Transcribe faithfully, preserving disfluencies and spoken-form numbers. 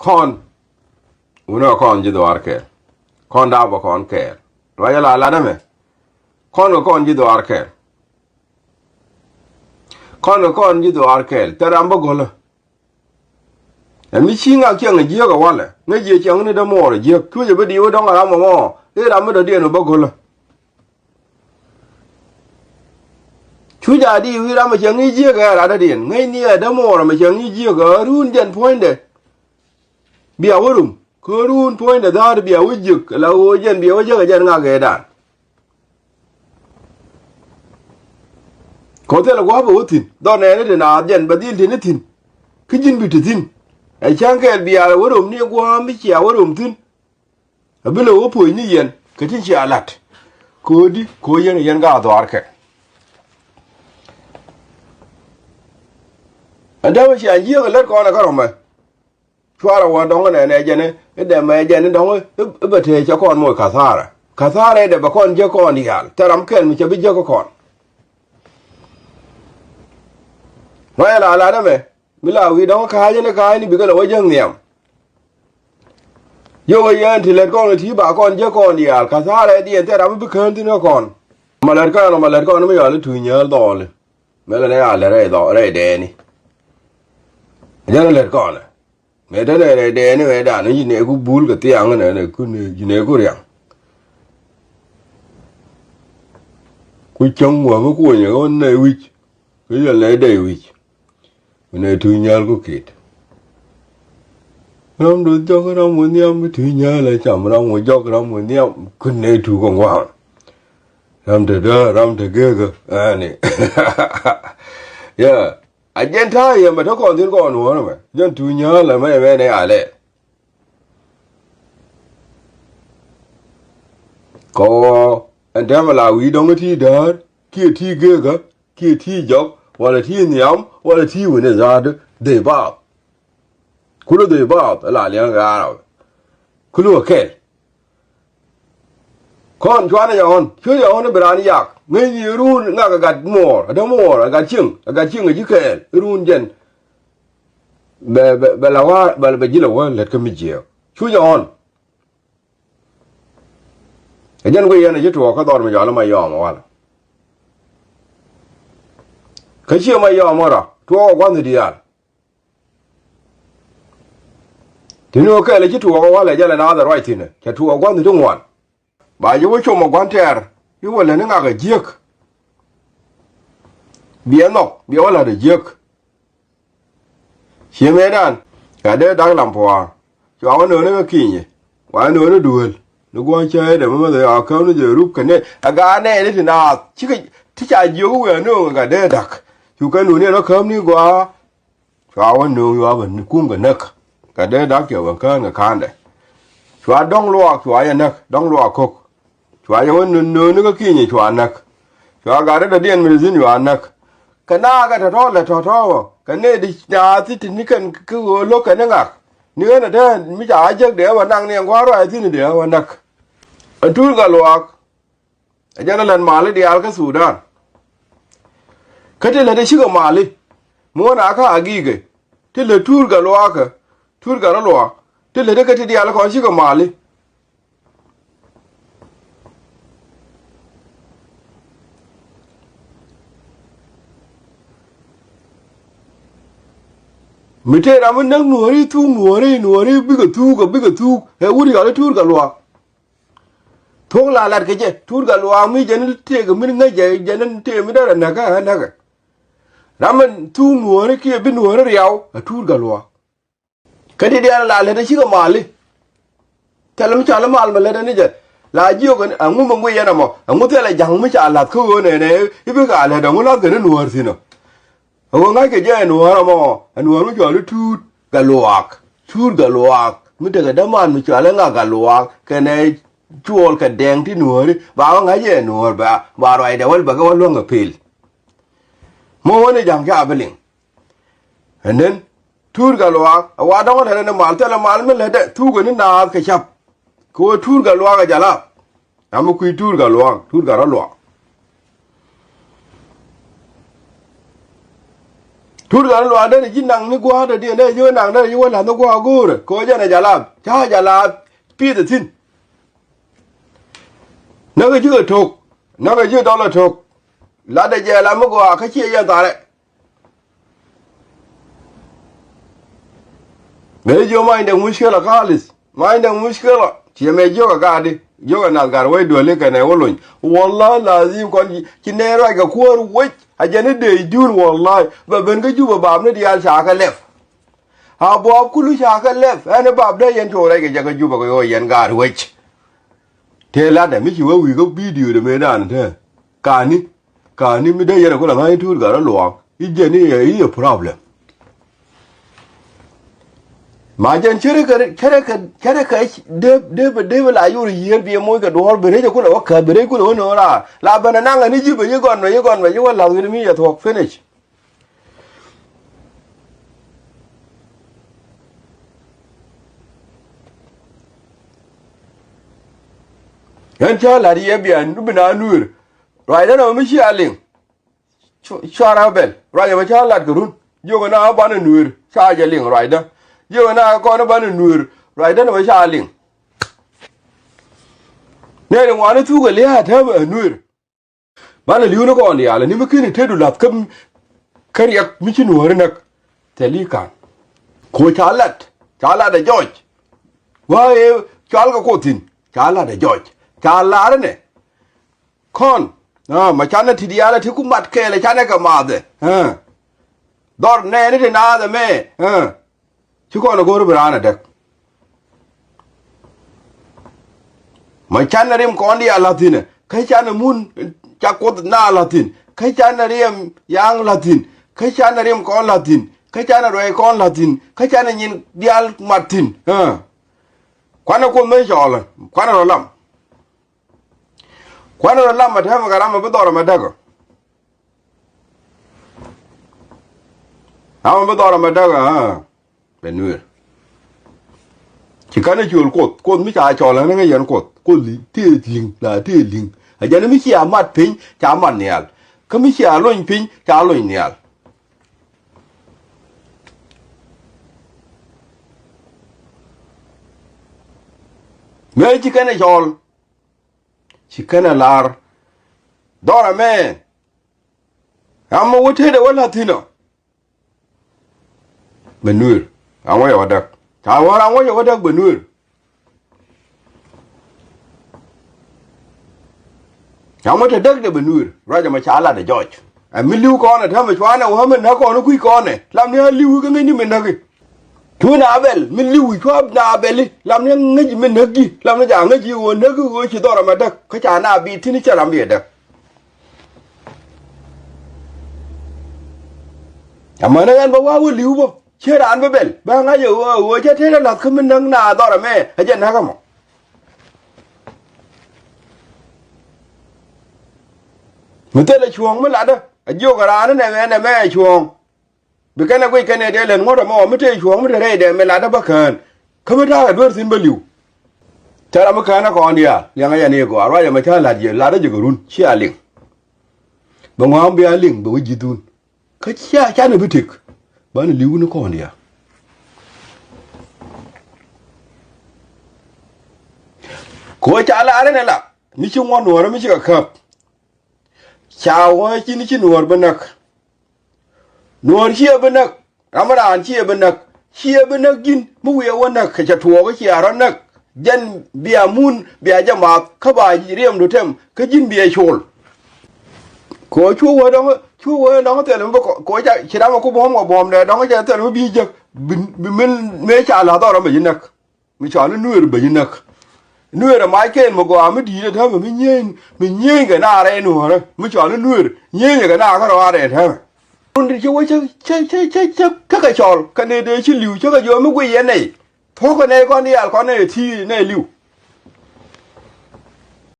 Kɔn wunɛ kɔn ji̱ dhuaar kɛɛl. Kɔn daapä kɔn kɛɛl. Ruac ala lat ɛmɛ. Kɔn kɛ kɔn ji̱ dhuaar kɛɛl. Kɔn kɛ kɔn ji̱ dhuaar kɛɛl. Thil ram bä go̱lä. Ɛ mi ci ŋak ciɛŋ ɛ jiäk ɛ walɛ ŋäc jiɛ ciɛŋ ni dämuɔɔr ɛ jiäk cuc ɛ bi diw ɛ dɔ̱ŋ ɛ ram ɛmɔ. I̱ ram mi dɔ̱diɛn ɛ bä go̱lä. Cuc a diw i̱ ram ɛ ciɛŋ ni jiäk ɛ rat dɔ̱diɛn ŋäc ni ɛ dämuɔɔr ɛmɛ ciɛŋ ni jiäk ɛ run jɛn puɔ̱nydɛ. Bia wä rum kä run puɔ̱nydɛ dha̱a̱r bia wä jiäk la ɣöö jɛn bia wä jäk ɛ jɛn ŋak ɛ dan. Kɔ thilɛ gua̱a̱p ɛ wä thi̱n dhɔr nɛɛni ti naath jɛn bɛ dhil ti̱n i̱ thi̱n. Kä ji̱n bi ti thi̱n ɛ cäŋ kɛɛl bia wä rom ni gua̱a̱m mi cia wä rom thi̱n. Ɛ bi lɛ wä puɔ̱ny ni yɛn kɛ tin cia la̱t. Ko̱di ko̱ yɛn ɛ yɛn ka a dhɔaarkɛ. Ɛn dämɛ cia jiääk ɛ lät kɔn ɛ kä rɔmɛ. Cuarɛ wä dɔŋ nɛ nɛ jɛn i̱ dɛmɛ jɛn i̱ dɔŋ i̱ bɛ tëë cɛ kɔn moc kathara kathara i̱ dɛ bɛ kɔn jiäk kɔn diaal thɛr ram kɛn mi cɛ bi jiäk kä kɔn. Ruac ala lat ɛmɛ mi la wi̱i̱ dɔŋ ka̱a̱c ɛn i̱ ka̱a̱c ni bikɛ lɛ wä jiäk nhiam. Yio̱k ɛ yɛn ti lät kɔn i̱ ti ba kɔn jiäk kɔn diaal kathara i̱ diɛn thɛr ram i̱ bi kään thi̱n kä kɔn. Ma lät kɔn ma lät kɔn mi yɔal i̱ tuuc nyääl dhɔɔli. Mɛ lɛ nɛ a lät rɛy dhɔɔl rɛy dɛɛni. Jɛn i̱ lät kɔn ɛ. Mëë te nɛ rɛy dɛɛni wee dan ni ji̱ nɛɛku bul kɛ thiaŋ nɛ nɛ ku ni ji̱ nɛɛku riaŋ. Ku cäŋ wä mi kuɔnyɛ ɣän nɛ wi̱c kä yɛl nɛ dɛy wi̱c. Ku nɛ tuuc nyal ku ket. Ram du jɔk ram wä nhiam mi tuuc nyal ɛ cam ram wä jɔk ram wä nhiam ku nɛ tuuc kɛ ŋuaŋ. Ram te dä ram te gekä ɛni. Yeah. A jɛn ta̱a̱ yɛ mɛ te kɔn thi̱n kɔn nuɔ̱ɔ̱r mɛ jɛn tuuc nyääl ɛmɛ ɛmɛ nɛ alɛ. Kɔ ɛn tɛmɛ la wi̱i̱ dɔ̱ŋ ti däär kiɛ ti gekä kiɛ ti jɔk wala ti nhiam wala ti wini za̱a̱t dhee baath. Kulɛ dhee baath ɛ la liɛŋ gaarä. Kulɛ wä kɛl. Kɔn cuanɛ jɛ ɣɔn cuɛ jɛ ɣɔn i̱ bi raan yak ŋäcni run ŋak ɛ gat muɔɔr ɛ dämuɔɔr ɛ gat cieŋ ɛ gat cieŋ ɛ ji̱ kɛɛl i̱ run jɛn. Bɛ bɛ bɛ la wa̱a̱ bɛ bɛ ji̱ la wä lät kä mi jiääk cuɛ jɛ ɣɔn. Ɛ jɛn guic yɛn ɛ ji̱ tuɔɔk kä dhɔr mi jɔal i̱ ma yɔɔm ɛ wal. Kä ciɛ ma yɔɔm ɛ rɔ tuɔɔk ɛ gua̱nh i̱ diaal. Ti ni ɣöö kɛɛl ɛ ci tuɔɔk ɛ walɛ jɛl ɛ naath ɛ ruac thi̱n ɛ cɛ tuɔɔk gua̱nh ti ŋuan. Ba ji̱ wä com ɛ gua̱n tɛɛr i̱ wä lät ni ŋak ɛ jiäk. Biɛ nhɔk biɛ wä la̱t ɛ jiäk. Cië mëëdan ka dee da̱k lam pua̱a̱ cua wä nööni kä ki̱nyɛ. Wa nööni duëël ni gua̱n cäydɛ mi mäth ɛ ɣɔaa käm ni jɛ rup kɛ nɛy ɛ gaat nɛɛni ti naath cikɛ ti ca jiök i̱ wëë nööŋ ɛ ka dee da̱k. Cu kɛ nööni ɛn ɣä käm ni gua̱a̱. Cua wä nööŋ yuapä ni kum kɛ näk. Kɛ dee da̱k cɛ wä kään kɛ ka̱a̱ndɛ. Cua dɔ̱ŋ luaak cua yɛ näk dɔ̱ŋ luaak ko̱k. Cua yɛ wä nööŋ nööŋ ni kä ki̱nyɛ cua näk. Cua gat ri dɔ̱diɛn mi ti thi̱n cua näk. Kɛ naath kɛ tɔ̱tɔ̱ lɛ tɔ̱tɔ̱ wä kɛ nɛy ti naath ti ti ni kɛn kä ɣöö lo̱k kɛn ni ŋak. Ni ɣän ɛ te mi ca ɣä jek dee ɣä wä naŋ ni ɛn gua̱a̱r ruac thi̱n dee ɣä wä näk. Ɛ tuut kɛ luaak. Ɛ jɛn ɛ lät mali diaal kä Thudan. Kä ti lät ɛ cikɛ mali mi wä na kä agikɛ ti lät tuur kɛ luaakä tuur kɛ rɔ luaak ti lät ɛ kä ti diaal kɔn cikɛ mali. Mi tëë ram mi näk nuɔ̱ɔ̱ri thuk nuɔ̱ɔ̱ri nuɔ̱ɔ̱ri bikɛ thuk ɛ bikɛ thuk ɛ wut yɔl i̱ tuur kɛ luaak. Thuɔ̱k la lat kɛ jɛ tuut kɛ luaak mi jɛn tëëk mi ŋäc jɛ jɛn tëëk mi derɛ näkä ɛ näkä. Ram mi thuk nuɔ̱ɔ̱ri kiɛ bi nuɔ̱ɔ̱ri riaw ɛ tuut kɛ luaak. Kä ti diaal la lät ɛ cikɛ mali. Thilɛ mi cɔal i̱ mal mi lät ɛ ni jɛ la jiök ɛŋu mi ŋuic yɛn ɛmɔ ɛŋu thilɛ ja̱ŋ mi ca la̱th kä ɣöö nɛnɛ i̱ bikɛ a lät ɛŋu la̱th kɛ ni nuɔ̱ɔ̱r thi̱n ɔ. Ɛ ɣöö ŋa̱ckɛ jɛ ɛ nuɔ̱ɔ̱r ɛmɔ ɛ nuɔ̱ɔ̱r mi cɔal i̱ tuut kɛ luaak. Tuut kɛ luaak mi tekɛ däman mi cɔal i̱ ŋak kɛ luaak kɛnɛ cuɔl kɛ dɛŋ ti nuɔ̱ɔ̱ri ba ɣä ŋa̱c ɛ nuɔ̱ɔ̱r ba ba ruacdɛ wäl bɛ kɛ wä luäŋ ɛ pel. Mi wä ni ja̱ŋ ca bi liŋ. And then tuut kɛ luaak ɛ wa dɔ̱ŋ ɛ lät ɛn mal thilɛ mal mi lätdɛ thuk ɛ ni naath kɛ ca̱p. Kɛ ɣöö tuut kɛ luaak ɛ jɛ laap. Ram mi kui̱ tuut kɛ luaak tuut kɛ rɔ luaak. Tuut ɣän luaak dee ni ji̱ naŋ ni gua̱a̱r dee diɛn dee ji̱ wä naŋ dee ji̱ wä la̱th ni gua̱a̱r go̱o̱rɛ kɛ wä jɛn ɛ jɛ la̱a̱th. Ca̱a̱ jɛ la̱a̱th pi̱i̱th ɛ thi̱n. Näk ji̱ kɛ to̱k. Näk ji̱ dɔl ɛ to̱k. Latdɛ jɛ la mi gɔaa kä ciɛ yɛn tharɛ. Mëë jiök ma عندك مشكلة خالص. Ma عندك مشكلة. Ciɛ mɛ jiök ɛ gaatdi. Jiök ɛ nath gat wec dueli kɛnɛ wä lony. والله العظيم kɔn ci nɛy ruac kɛ kuäär wec. A jɛn i̱ dee jur والله. Bɛ ben kä Jubɛ bapni diaal ca kɛ lɛp. A buɔɔp kulu ca kɛ lɛp. Ɛn i̱ bap dee yɛn tuɔɔk rɛc kɛ jɛ kä Jubɛ kɛ ɣöö yɛn gaat wec. Tëë latdɛ mi ci wä wi̱i̱ kä video dɛ mëë dan te. Kani. Kani mi dee yɛn a kulɛ ŋa̱c i̱ Tuut Gat rɔ luaak i̱ jɛn i̱ i̱ problem. Ma jɛn cärɛ kɛ cärɛ kɛ cärɛ kɛ dee dee dee la yur yiëër bi moc kɛ duɔ̱ɔ̱r bi rec a kulɛ wä käth bi rec kulɛ wä no̱o̱ŋ raar la ben a naŋ ani ji̱ bɛ yi gɔn bɛ yi gɔn bɛ yi wä la̱th wi̱n mi yɛ thuɔ̱k finish. Ɣän cä la̱t yɛ bia bi na nuëër. Ruacdä nɔmɔ mi cia liŋ. Cu- cuarɛ bɛl ruacdä mɛ ca lat kɛ run. Jiök na banɛ nuëër ca jɛ liŋ ruacdä. Jiök na kɔn banɛ nuëër ruacdä nɔmɔ ca liŋ. Nɛɛni ŋuani thuk ɛ lia̱a̱ täämɛ ɛ nuëër. Banɛ li̱w ni kɔn diaal ni mi keni tetdu la̱th kä kä riɛk mi ci nuääri näk. Thil i̱ ka̱n ko̱ ca lat ca lat ɛ jɔc. Wa ëë cual kɛ Kuoth thi̱n ca lat ɛ jɔc ca lar inɛ. Kɔn ma canɛ ti diaal ɛ ti ku mat kɛɛl ɛ canɛ kɛ maathɛ. Dhɔr nɛɛni ti naath ɛmɛ. Ci kɔn ɛ go̱r bi raan ɛ däk. Ma canɛ rim kɔn diaal la̱th thi̱n ɛ kä canɛ mun ca Kuoth na la̱th thi̱n kä canɛ riɛm ya̱a̱ŋ la̱th thi̱n kä canɛ rim kɔn la̱th thi̱n kä canɛ ruɛc kɔn la̱th thi̱n kä canɛ nyin diaal mat thi̱n. Kuanɛ Kuoth mëë cɔɔlä kuanɛ rɔ lam. Kuanɛ rɔ lam ɛ täämɛ kɛ ram ɛ bi dhɔr ɛmɛ däk ɔ. Ram ɛ bi dhɔr ɛmɛ däk ɔ. Bɛ nuëër. Ci kɛn ɛ ciöl Kuoth Kuoth mi ca cɔl ɣän ɛ ŋäc yɛn Kuoth Kuoth li tëë li̱ŋ la tëë li̱ŋ. Ɛ jɛn mi cia mat piny ca mat nhial. Kä mi cia lony piny ca lony nhial. Mëë ci kɛn ɛ cɔl ci kɛn ɛ lar. Dhɔr ɛmɛ. Ram ɛ wä tetdɛ wä la̱th thi̱n ɔ. Bɛ nuëër. Ram wä yɛ wä däk ca wä ram wä yɛ wä däk bɛ nuëër. Ram wä te däk dɛ bɛ nuëër ruac ɛmɛ ca lat ɛ jɔc. Ɛ mi li̱w kɔn ɛ täämɛ cuanɛ wä mi näk kɔn kui̱ kɔn ɛ lam ni a li̱w kɛ ŋäcni mi näk i̱. Cu na bɛl mi li̱w cua na bɛli lam ni ŋäc mi näk ji̱ lam ni ca ŋäc ji̱ ɣöö näk i̱ ɣöö ci dhɔr ɛmɛ däk kä ca na bi thi̱n cɛ ram bi ɛ däk. Amäni ɣän bä wa̱a̱ wä li̱w bä ciɛ raan bä bɛl bä ŋa̱c ɛ ɣöö ɣöö cä tetdä la̱th kä mi näk na dhɔr ɛmɛ ɛ jɛ näk ɛmɔ. Mi thilɛ cuɔ̱ɔ̱ŋ mi latdä a jiök ɛ raan inɛ mɛ nɛ mɛ ɛ cuɔ̱ɔ̱ŋ. Bi kɛn ɛ guic kɛn ɛ dee lät ŋuɔ̱t ɛmɔ mi tëë cuɔ̱ɔ̱ŋ mi te rɛydɛ mi latdä bä kään. Kä mi ta̱a̱ kɛ duer thi̱n bä li̱w. Thil ram mi kään ɛ kɔn diaal liɛŋä yɛn i̱ gɔaa ruac ɛmɛ cä la̱t yɛ latdä jɛ kɛ run cia liŋ. Bɛ ŋɔ̱a̱ŋ bia liŋ bɛ wä ji̱thun. Kä cia canɛ bi tëk banɛ li̱w ni kɔn diaal. Kɛ ɣöö ca lar ɛn ɛ la ni ci ŋuɔ̱t nuɔ̱ɔ̱rä mi cikɛ käp. Ca wä ci ni ci nuɔ̱ɔ̱r bi näk. Nuɔ̱ɔ̱r ciɛ bi näk. Ram raan ciɛ bi näk. Ciɛ bi näk ji̱n mi wiɛ wä näk kɛ cɛ tuɔɔk ciɛ rɔ näk. Jɛn bia mun bia jɛ math kä ba riɛmdu tɛm kä ji̱n bia col. Kɛ ɣöö cu wä dɔ̱ŋ cu wä dɔ̱ŋ thil mi bi kɔ kɛ ɣöö ca ci ram ɛ ku buɔ̱m kɛ buɔ̱mdɛ dɔ̱ŋ cɛ thil mi bi jek bi bi min mëë ca la̱th ɔ ram bɛ ji̱ näk. Mi cɔal i̱ nuëër bä ji̱ näk. Nuëër ɛ mac kɛɛl mi gɔaa mi di̱i̱t ɛ täämɛ mi nyieny mi nyieny kɛ naar ɛ nuɔ̱ɔ̱rä mi cɔal i̱ nuëër nyieny kɛ naar kärɔaar ɛ täämɛ. Run ti ci wä cä cä cä cä cä kä kɛ cɔl kɛ nɛy dee ci li̱w cä kɛ jiɔ mi guic yɛn nɛy. Thuɔ̱k kɛ nɛy kɔn diaal kɔn nɛy ti nɛy li̱w.